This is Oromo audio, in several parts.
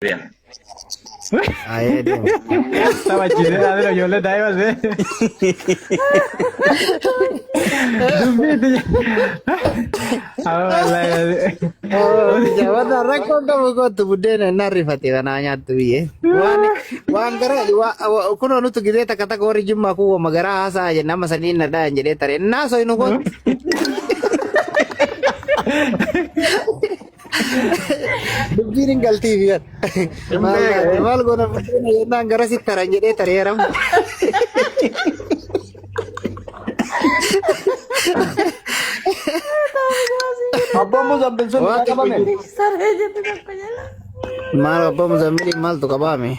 Deema. Ayee deema. Taphachiisee dhaabee ijoollee daa'ima see. Dubbii itti. Jabaata rakkoon qabu kootu buddeena inni arrifate kanaa nyaattu biyyee. Waan waan gara kunoo nutu gizee takka takka warri jimmaa kun wama garaa haasaa jenna amma saniin na dhayan jedhee tare. Innaa soyinu kootu. Dubbiin hin galtiif yan. Maal taate maal goona buddeena jennaan gara sitti taran jedhee taree yaram. Abbaan Muzambil sun Waan isaa qabame. Saree jettu tokko jala. Maal abbaa muzammiliin maaltu qabaame?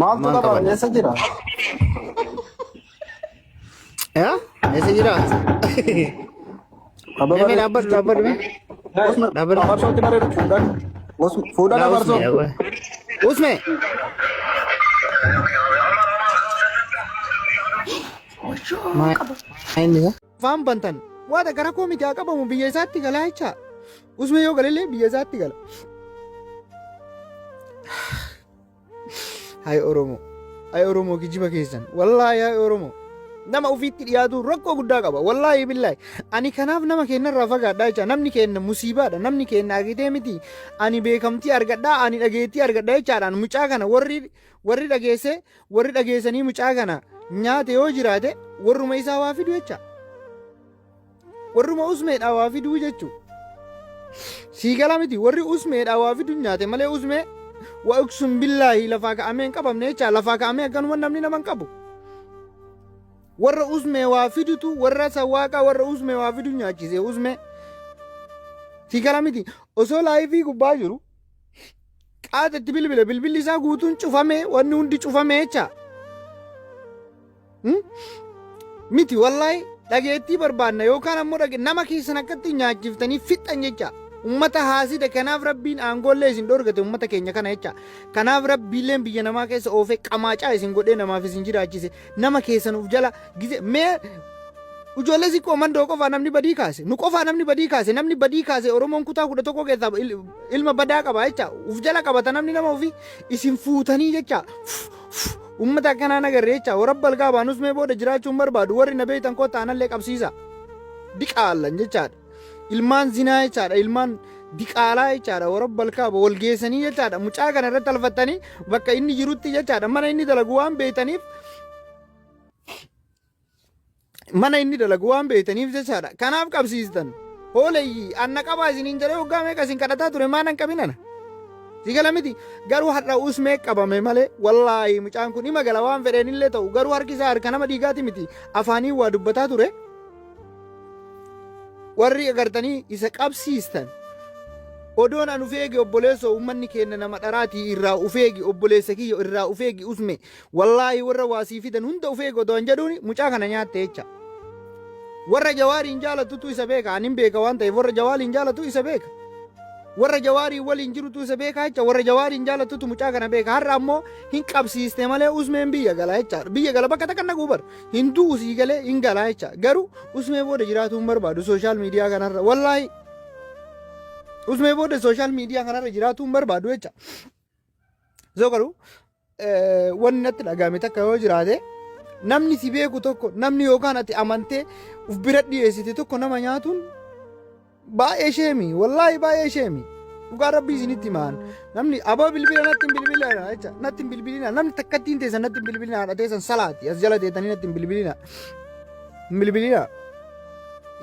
Maaltu Maal qabame? qaban? Eessa jira? Yaa? Eessa jira? Abbaa Mee mee dhaabbadhu dhaabbadhu mee. Dhaabbadhu. Abarsootti bareedu fuudhan. Fuudhan Laa abarsoo. usme dhaabbadhu. Usme. Wayyoo Maa qaba. inni isaa? Afaan bantan. Waa gara koo miti haa qabamu biyya isaatti galaa jecha. Usme yoo galellee biyya isaatti gala. Hay Oromoo. Hay Oromoo kijiba keessan. Wallaahi hay Oromoo. Nama ofiitti dhiyaatu rakkoo guddaa qaba. Wallaahi billaahi. Ani kanaaf nama keenyarraa fagaadhaa jecha. Namni keenya musiibaadha. Namni keenya argitee miti. Ani beekamtii argadhaa, ani dhageettii argadha jechaadhaan mucaa kana warri warri dhageesse warri dhageessanii mucaa kana nyaate yoo jiraate warruma isaa waa fidu jecha. Warruma usmeedhaa waa fiduu jechuudha. Sii gala miti warri usmeedhaa waa fidu nyaate malee usmee wa uksum billaahi lafaa ka'amee hin qabamne jecha lafaa ka'amee akkanuma namni nama hin qabu. Warra usmee waa fidutu warra sawwaaqaa warra usmee waa fidu nyaachise usmee. Sii gala miti osoo laayifii gubbaa jiru qaata itti bilbile bilbilli isaa guutuun cufamee wanni hundi cufamee jecha. Hmm? Miti wallaahi dhageettii barbaanna yookaan ammoo dhage nama keessan akkatti nyaachiftanii fixxan jecha. Ummata haasida kanaaf rabbiin aangoollee isin dhorgate ummata keenya kana jecha. Kanaaf rabbiilleen biyya namaa keessa oofee qamaacaa isin godhee namaaf isin jiraachise nama keessan uf jala gize mee ijoollee siqqoo mandoo qofaa namni badii kaase nu qofaa namni badii kaase namni badii kaase Oromoon kutaa 11 keessaa ilma badaa qaba jecha uf jala qabata namni nama ofii isin fuutanii jecha. Ummata akkanaa nagarre jecha warra algaa baanus mee booda jiraachuu hin barbaadu warri na beektan kottaa anallee qabsiisa. Diqaallan jechaadha. Ilmaan zinaa jechaadha. Ilmaan diqaalaa jechaadha. Warra balkaa wal geessanii jechaadha. Mucaa kana irratti alfattanii bakka inni jirutti jechaadha. Mana inni dalagu waan beektaniif mana inni dalagu waan beektaniif jechaadha. Kanaaf qabsiistan. Hooleyyii anna qabaa isiniin jedhee waggaa meeqa isin kadhataa ture maan hin qabin ana. Si gala miti garuu har'a usmee qabame malee wallaahi mucaan kun ima gala waan fedheen illee ta'u garuu harki isaa harka nama dhiigaati miti afaanii waa dubbataa ture. Warri agartanii isa qabsiistan odoon an ufeegi obboleessoo uummanni keenya nama dharaatii irraa ufeegi obboleessa kiyya irraa ufeegi usme Wallaahi warra waa sii fidan hunda of eegi odoo an jedhuuni mucaa kana nyaatte jecha. Warra jawaariin jaalatutu isa beeka anin beeka waan ta'eef warra jawaariin jaalatu isa beeka. Warra jawaariin waliin jirutu isa beeka jecha warra jawaariin jaalatutu mucaa kana beeka har'a ammoo hin qabsiiste malee usmeen biyya gala jecha biyya gala bakka takka naquu bar hin du'u sii galee hin galaa jecha garuu usmee booda jiraatuu hin barbaadu sooshaal miidiyaa kanarra wallaahi usmee booda sooshaal miidiyaa kanarra jiraatuu hin barbaadu jecha. Soo garuu wanni natti dhagahame takka yoo jiraate namni si beeku tokko namni yookaan ati amantee uf bira dhiyeessite tokko nama nyaatuun baay'ee sheemi wallaahi baay'ee sheemi dhugaa rabbii isinitti himaan namni aboo bilbila natti hin bilbilina jecha natti hin bilbilina namni takkattiin teessan natti hin bilbilina haadha teessan salaati as jala teettanii natti hin bilbilina hin bilbilina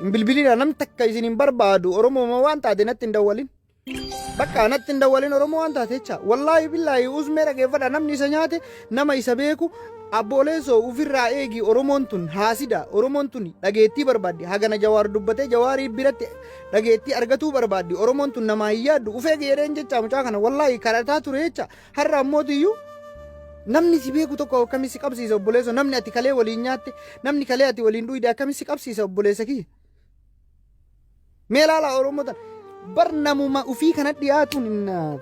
hin bilbilina namni takka isin hin barbaadu oromoo waan taate natti hin dawwalin. Bakka natti hin dawwalin Oromoo waan taate jecha. Wallaahi billaahi usmee dhageeffadha namni isa nyaate nama isa beeku abbooleessoo ofirraa eegi Oromoon tun haasida Oromoon tun dhageettii barbaaddi hagana jawaar dubbatee jawaarii biratti dhageettii argatuu barbaaddi Oromoon tun namaa hin yaaddu uf eegi jedheen jecha mucaa kana wallaahi kadhataa ture jecha har'a ammootiyyuu namni si beeku tokko akkamitti si qabsiisa obboleessoo namni ati kalee waliin nyaatte namni kalee ati waliin dhuyde akkamitti si qabsiisa obboleessa kiyya. Mee ilaalaa Oromoo tana. Bar namuma ufii kana dhiyaatuun innaa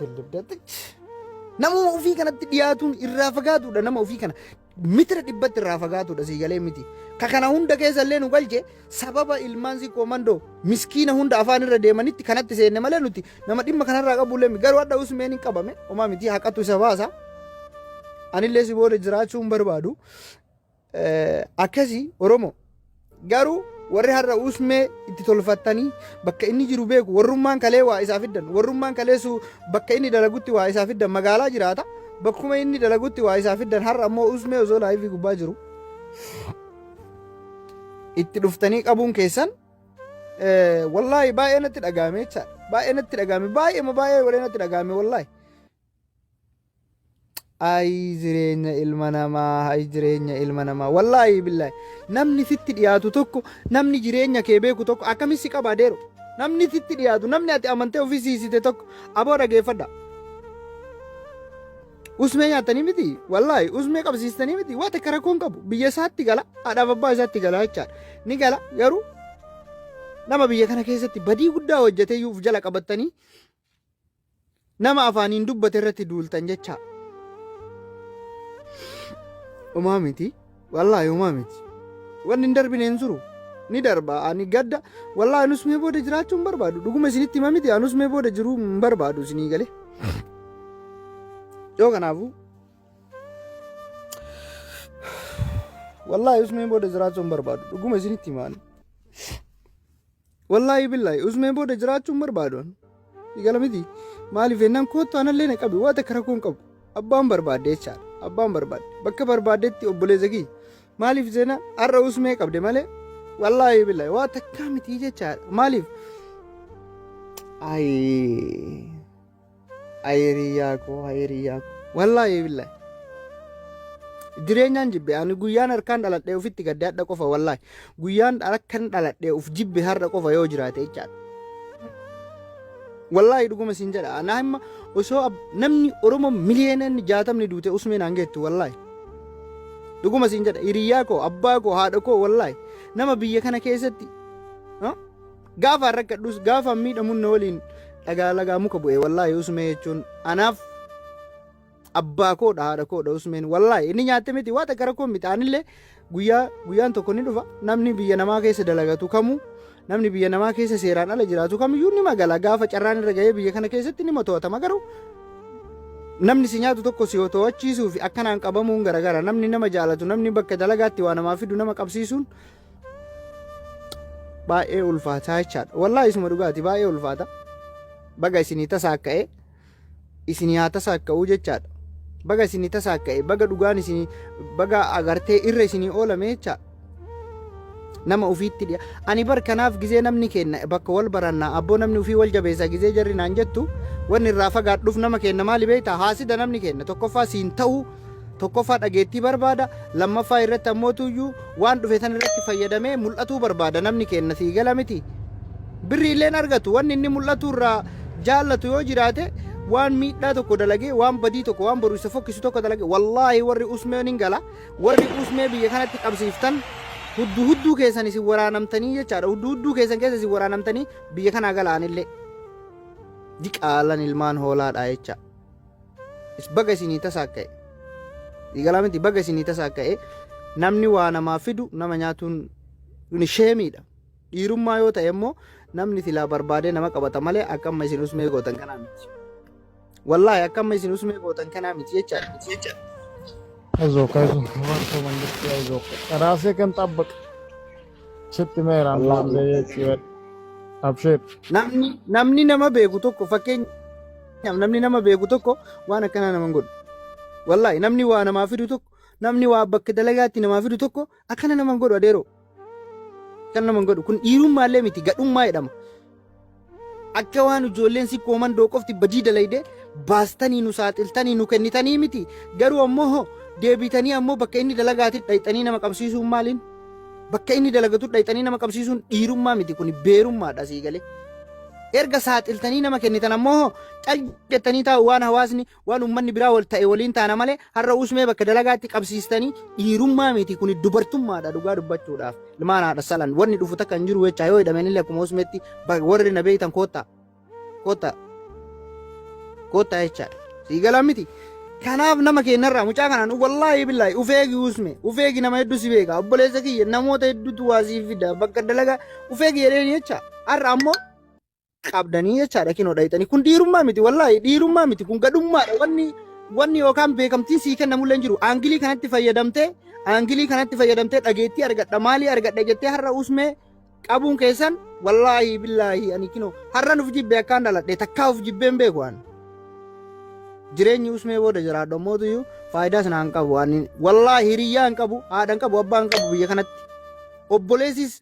namuma ufii kanatti dhiyaatuun irraa fagaatuudha nama ufii kana. Mitira dhibbatti irraa fagaatudha sii galee miti. Ka kana hunda keessa illee nu galche sababa ilmaan si koomandoo miskiina hunda afaan irra deemanitti kanatti seenne malee nuti nama dhimma kanarraa qabu illee garuu hadha usmeen hin qabame homaa miti haqatu isa baasa. Anillee si booda jiraachuu hin barbaadu. Akkasii Oromoo garuu warri har'a usmee itti tolfattanii bakka inni jiru beeku warrummaan kalee waa isaa fiddan warrummaan kaleessu bakka inni dalagutti waa isaa fiddan magaalaa jiraata bakkuma inni dalagutti waa isaa fiddan har'a ammoo usmee osoo laayivii gubbaa jiru itti dhuftanii qabuun keessan wallaahi baay'ee natti dhaga'ame jechaadha baay'ee natti dhaga'ame baay'ee baay'ee walii natti dhaga'ame wallaahi. Ayi jireenya ilma namaa, ayi jireenya ilma namaa. Wallaahi billaahi. Namni sitti dhiyaatu tokko, namni jireenya kee beeku tokko akkamitti si qaba adeero? Namni sitti dhiyaatu, namni ati amantee ofii siisite tokko aboo dhageeffadha. Usmee nyaattanii miti? Wallaahi usmee qabsiistanii miti? Waa takka rakkoon qabu. Biyya isaatti gala, haadhaaf abbaa isaatti gala jechaadha. Ni gala garuu nama biyya kana keessatti badii guddaa hojjetee iyyuu of jala qabattanii Nama afaaniin dubbate irratti duultan jecha. Homaa miti. Wallaahi homaa miti. Wanni hin darbine hin jiru. Ni darba. Ani gadda. Wallaahi anus mee booda jiraachuu hin barbaadu. Dhuguma isinitti hima miti. Anus mee booda jiruu hin barbaadu isinii galee. Yoo kanaafuu. Wallaahi usmee booda jiraachuu hin barbaadu. Dhuguma isinitti hima ani. Wallaahi billaahi usmee booda jiraachuu hin barbaadu an. Igala miti. Maaliif jennaan koottu anallee na qabi waa takka rakkoo hin qabu. Abbaan barbaadde jechaadha. Abbaan barbaadde. Bakka barbaaddetti obboleessa kiyya. Maaliif jennaan har'a usmee qabde malee wallaahi billaahi waa takkaa miti jechaadha. Maaliif? Ayii. Ay hiriyyaa koo, ay hiriyyaa koo. Wallaahi billaahi. Jireenyaan jibbe ani guyyaan harkaan dhaladhee ofitti gadde hadha qofa wallaahi. Guyyaan harkaan dhaladhee of jibbe har'a qofa yoo jiraate jechaadha. Wallaahi dhuguma siin jedha. Anaa imma osoo namni Oromoo miliyoonaan jaatamni duute usmee naan geettu wallaahi. Dhuguma siin jedha hiriyyaa koo abbaa koo haadha koo wallaahi nama biyya kana keessatti Gaafaan rakkadhus gaafaan miidhamun na waliin dhagaa lagaa muka bu'e wallaahi usmee jechuun anaaf abbaa koodha haadha koodha usmeen wallaahi inni nyaatte miti waa takka rakkoon miti anillee guyyaa guyyaan tokko ni dhufa namni biyya namaa keessa dalagatu kamuu namni biyya namaa keessa seeraan ala jiraatu kamiyyuu ni magala gaafa carraan irra ga'ee biyya kana keessatti ni to'atama garuu namni si nyaatu tokko si to'achiisuu fi akkanaan qabamuun garagara namni nama jaalatu namni bakka dalagaatti waa namaa fidu nama qabsiisuun baay'ee ulfaataa jechaadha. Wallaahi isuma dhugaati baay'ee ulfaata. Baga isinii tasaakka'e isinii haa tasaakka'uu jechaadha. Baga isinii tasaakka'e baga dhugaan isinii baga agartee irra isinii oolame jechaadha. Nama ofiitti dhiya. Ani bar kanaaf gizee namni kenna bakka wal barannaa abboo namni ofii wal jabeessa gizee jarri naan jettu wanni irraa fagaadhuuf nama kenna maali beektaa haasida namni kenna tokkoffaa siin ta'uu Tokkoffaa dhageettii barbaada, lammaffaa irratti ammootuyyuu waan dhufe san irratti fayyadamee mul'atuu barbaada namni keenna sii gala miti. Birrii illeen argatu wanni inni mul'atuu irraa jaallatu yoo jiraate waan miidhaa tokko dalagee waan badii tokko waan boru isa fokkisu tokko dalage wallaahi warri usmeen hin gala warri usmee biyya kanatti qabsiiftan hudduu hudduu keessan isin waraanamtanii jechaadha hudduu hudduu keessan keessa isin waraanamtanii biyya kanaa gala anillee diqaalan ilmaan hoolaadha jecha. Is baga isinii tasaakka'e. Dhiigalaa miti baga isinii tasaakka'e. Namni waa namaa fidu nama nyaatuun kuni sheemiidha. Dhiirummaa yoo ta'e immoo namni silaa barbaadee nama qabata malee akka amma isin usmee gootan kanaa miti. Wallaahi akka amma isin usmee gootan kanaa miti jechaadha. አይዞህ አይዞህ ወርቶ መንግስት አይዞህ ራሴ ከን ጠብቅ sitti meeraan Wallaahi. dhaabsee abshir Namni namni nama beeku tokko fakkeenyaaf namni nama beeku tokko waan akkanaa nama hin godhu. Wallaahi namni waa namaa fidu tokko namni waa bakka dalagaatti namaa fidu tokko akkana nama hin godhu adeeroo. Akkana nama hin godhu kun dhiirummaallee miti gadhummaa jedhama. Akka waan ijoolleen si koomandoo qofti badii dalayde baastanii nu saaxiltanii nu kennitanii miti. Garuu ammoo hoo deebitanii ammoo bakka inni dalagaatti dhayxanii nama qabsiisuun maaliin? Bakka inni dalagatu dhayxanii nama qabsiisuun dhiirummaa miti kun beerummaadha sii galee. Erga saaxiltanii nama kennitan ammoo hoo cal jettanii taa'u waan hawaasni waan uummanni biraa wal ta'e waliin taana malee har'a usmee bakka dalagaatti qabsiistanii dhiirummaa miti kun dubartummaadha dhugaa dubbachuudhaaf. Ilmaan haadha salan wanni dhufu takka hin jiru jechaa yoo hidhamen illee akkuma usmeetti warri na beektan koottaa koottaa koottaa jechaadha. Sii galaa miti. Kanaaf nama keenyarraa mucaa kanaan wallaahi billaahi ufeegi usme ufeegi nama hedduu si beeka obboleessa kiyya namoota hedduutu waa siif fida bakka dalagaa ufeegi jedheen jecha har'a ammoo qabdanii jechaadha kinoo dhayxanii kun dhiirummaa miti wallaahi dhiirummaa miti kun gadhummaadha wanni wanni yookaan beekamtiin sii kennamullee hin jiru aangilii kanatti fayyadamtee aangilii kanatti fayyadamtee dhageettii argadha maalii argadha jettee har'a usmee qabuun keessan wallaahi billaahi ani kinoo har'an uf jibbe akkaan dhaladhe takkaa uf jibbeen beeku an jireenyi usmee booda jiraadhu ammootuyyuu faayidaas naan qabu ani wallaahi hiriyyaa hin qabu haadha hin qabu abbaa hin qabu biyya kanatti obboleessis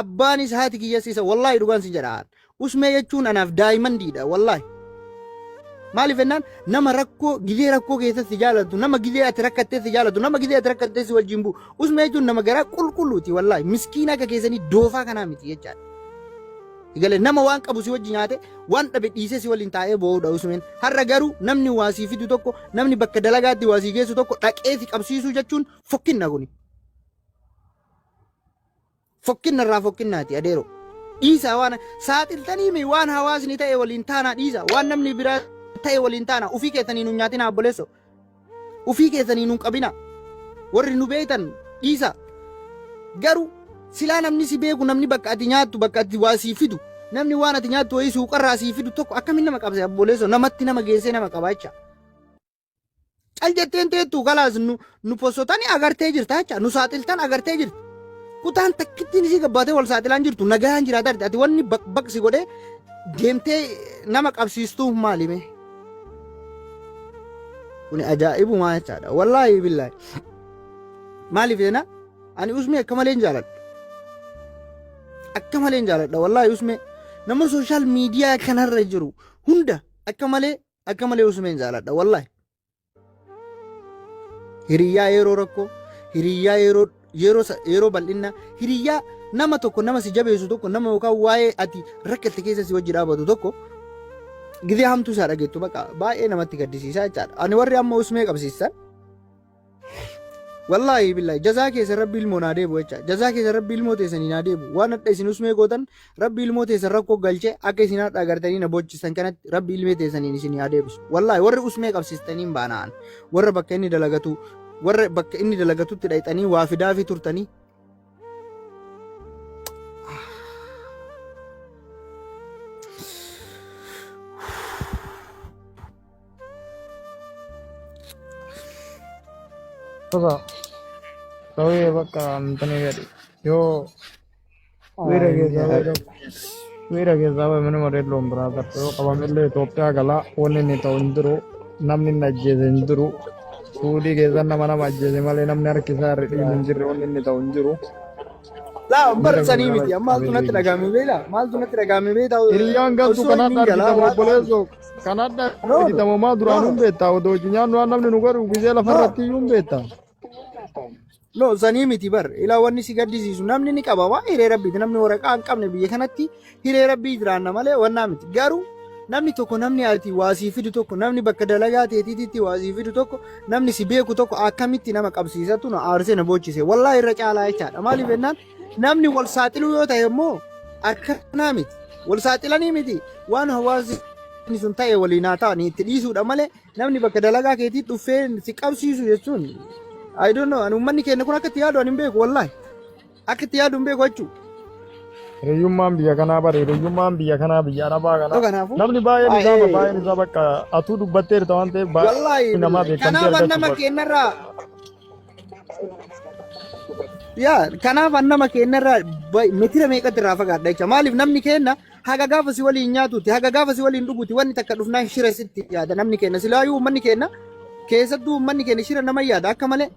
abbaanis haati kiyyas isa wallaahi dhugaan sin jedha usmee jechuun anaaf daayimandiidha wallaahi maaliif jennaan nama rakkoo gizee rakkoo keessatti jaalatu nama gizee ati rakkattee si jaalatu nama gizee ati rakkattee si wajjin bu'u usmee jechuun nama garaa qulqulluuti wallaahi miskiina akka keessanii doofaa kanaa miti jechaadha. Galee nama waan qabu si wajji nyaate waan dhabe dhiisee si waliin taa'ee boo'uudha usmeen. Har'a garuu namni waa sii fidu tokko namni bakka dalagaatti waa sii geessu tokko dhaqee si qabsiisuu jechuun fokkinna kuni. Fokkinna irraa fokkinnaati adeero. Dhiisaa waan saaxiltanii mi waan hawaasni ta'e waliin taanaa dhiisa waan namni biraa ta'e waliin taanaa ufii keessanii nu nyaatina obboleesso. Ufii keessanii nu qabina. Warri nu beektan dhiisa. Garuu silaa namni si beeku namni bakka ati nyaattu bakka ati waa sii fidu namni waan ati nyaattu wayii suuqarraa sii fidu tokko akkamiin nama qabse obboleesso namatti nama geessee nama qaba jecha. Cal jetteen teettu kalaas nu nu possotani agartee jirta jecha nu saaxiltan agartee jirta. Kutaan takkittiin isii gabbaatee wal saaxilaan jirtu nagaan jiraataa jirti. Ati wanni baq baq si godhee deemtee nama qabsiistuuf maali mee? Kuni ajaa'ibumaa jechaadha. Wallaahi billaahi. Maaliif jenna? Ani usmee akka malee hin jaaladha. Akka malee hin jaaladha. Wallaahi usmee nama sooshaal miidiyaa kanarra jiru hunda akka malee Akka malee usmeen jaaladha wallahi. Hiriyyaa yeroo rakkoo, hiriyyaa yeroo yeroo yeroo bal'innaa, hiriyyaa nama tokko nama si jabeessu tokko nama yookaan waa'ee ati rakkatte keessa si wajji dhaabatu tokko gizee hamtuu isaa dhageettu baqa baay'ee namatti gaddisiisaa jechaadha. Ani warri amma usmee qabsiisan Wallaahi billahi jazaa keessan rabbi ilmoo naa deebu jecha jazaa keessan rabbi ilmoo teessanii naa deebu waan hadha isin usmee gootan rabbi ilmoo teessan rakkoo galchee akka isin hadha agartanii na boochistan kanatti rabbi ilmee teessaniin isin haa deebisu wallaahi warri usmee qabsiistanii hin baana'an warra bakka inni dalagatu warra bakka inni dalagatutti dhayxanii waa fidaafii turtanii Sasa ሰውዬ በቃ እንትን ይበል yoo wiira keessaa bahe wiira keessaa bahe ምንም አይደለሁም ብራዘር yoo qabamillee Itoophiyaa gala wanni inni ta'u hin jiru namni inni ajjeese hin jiru Suudii keessa nama nama ajjeese malee namni harki isaa irra dhiigni hin jirre wanni inni ta'u hin jiru. Laa bar Jara sanii kun miti amma maaltu natti dhagahame beektaa? Maaltu natti dhagahame beektaa? Hiriyyaan gantu Osoo kanaan inni galaa argitamu waan obboleessoo kanaan No no argitamu maa duraanuu no hin beektaa odoo hojii nyaannu waan namni nu godhu gizee no lafarratti iyyuu hin beektaa. no sanii miti bar ilaa wanni si gaddisiisu namni ni qaba waan hiree rabbiiti namni waraqaa hin qabne biyya kanatti hiree rabbii jiraanna malee wannaa miti garuu namni tokko namni ati waa sii fidu tokko namni bakka dalagaa teetiitti waa sii fidu tokko namni si beeku tokko akkamitti nama qabsiisatu na aarsee na boochise wallaahi irra caalaa jechaadha maaliif jennaan namni wal saaxiluu yoo ta'e immoo akkanaa miti wal saaxilanii miti waan hawaasni sun ta'e waliin haa ta'anii itti dhiisuudha malee namni bakka dalagaa keetii dhufee si qabsiisu jechuun I don't know ani uummanni keenya kun akka itti yaadu ani hin beeku wallaahi akka itti yaadu hin beeku jechuudha. Hiriyyummaan biyya kanaa bare hiriyyummaan biyya kanaa biyya arabaa kanaa Kanaafuu namni baay'een isaa baay'ee baay'een isaa bakka atuu dubbatteerta waan ta'eef wallaahi baay'ee namaa billahi beekamtii kanaaf an argachuu nama bakka. keenyarraa yaa kanaaf an nama keenyarraa metira meeqatti irraa fagaadha jecha maaliif namni keenya haga gaafa si waliin nyaatuuti haga gaafa si waliin dhuguuti wanni takka dhufnaan shira sitti yaada namni keenya silaayuu uummanni keenya keessattuu uummanni keenya shira nama yaada akka malee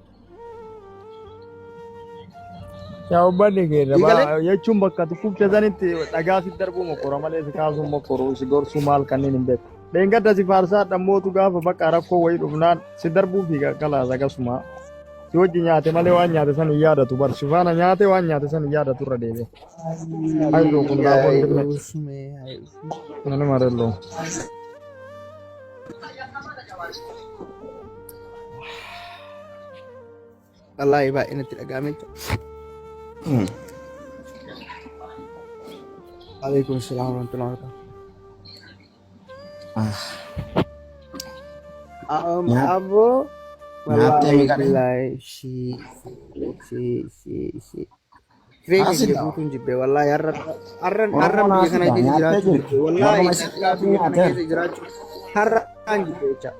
Yaa uummanni keenya Digalee? jechuun bakka dhukkubcha sanitti dhagaa si darbuu mokkora malee si kaasuu mokkoru si gorsuu maal kanneen hin beeku. Dheengadda si faarsaa dhammootu gaafa bakka rakkoo wayii dhufnaan si darbuu fiiga kalaas akkasuma. Si wajji nyaate malee waan nyaate san hin yaadatu bar si faana nyaate waan nyaate san hin yaadatu irra deebi'e. Ayizoo kun raafuu hin dhibne. Nani marello. Wallaahi baay'ee natti dhaga'ame jechuudha. Alaikum salaam warahmatullahi wabarakatuh. Aboo Nyaattee wallaahi miidhagina. billaahi shi shi shi shi. Jireenya kiyya Haasida. guutuun jibbe wallaahi har'a har'an har'an Oromoon biyya kana haasida. keessa Nyaattee jiraachuu jirti. jibbe wallaahi Warruma isa Itoophiyaa dhiyaatu biyya kana nyaateera. keessa jiraachuu har'aan jibbe jecha.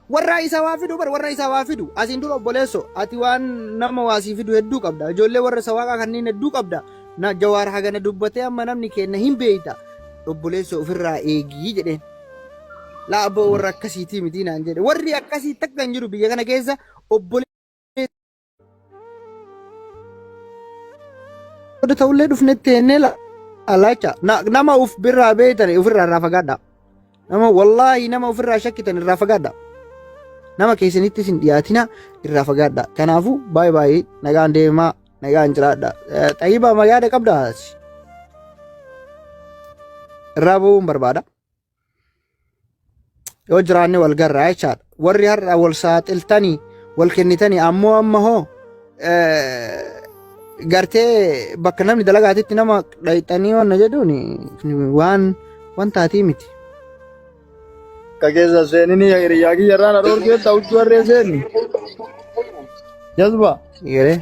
Warra isa waa fidu bar warra isa waa fidu asiin dura obboleesso ati waan nama waa sii fidu hedduu qabda ijoollee warra isa waaqaa kanneen hedduu qabda na jawaar hagana dubbatee amma namni kenna hin beeyta obboleesso ofirraa eegii jedheen. Laa abboo warra akkasiitii miti naan jedhe warri akkasii takka hin jiru biyya kana keessa obboleessa ta'ullee dhufnetti jennee laacha nama uf birraa beeytan ofirraa irraa fagaadha. Nama wallaahi nama ofirraa shakkitan irraa fagaadha. Nama keessanitti isin dhiyaatina irraa fagaadha. Kanaafuu baay'ee baay'ee nagaan deemaa nagaan jiraadha. Xayyibaa ma yaada qabdaa? Irraa bu'uun barbaada. Yoo jiraanne wal garraa jechaadha. Warri har'a wal saaxiltanii wal kennitanii ammoo amma hoo gartee bakka namni dalagaatitti nama dhayxanii waan jedhuun waan wantaatii miti. Akka keessa seenini hiriyaa kiyya irraa na dhoorkee ta'utti warree seenni. Jazba. Yeree.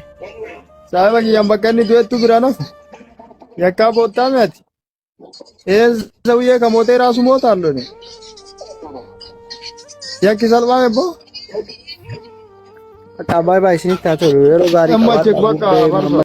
Saahiba kiyyaan bakka inni du'ettu bira nafu. Yakkaa boottaa mi'ati. ሰውዬ ከሞተ ራሱ ሞታለሁ እኔ። Yakki salphaa ebboo. Bakka baay'ee baay'ee isinitti haa tolu yeroo gaarii Amma achi qabaadhaa. bakka farsa.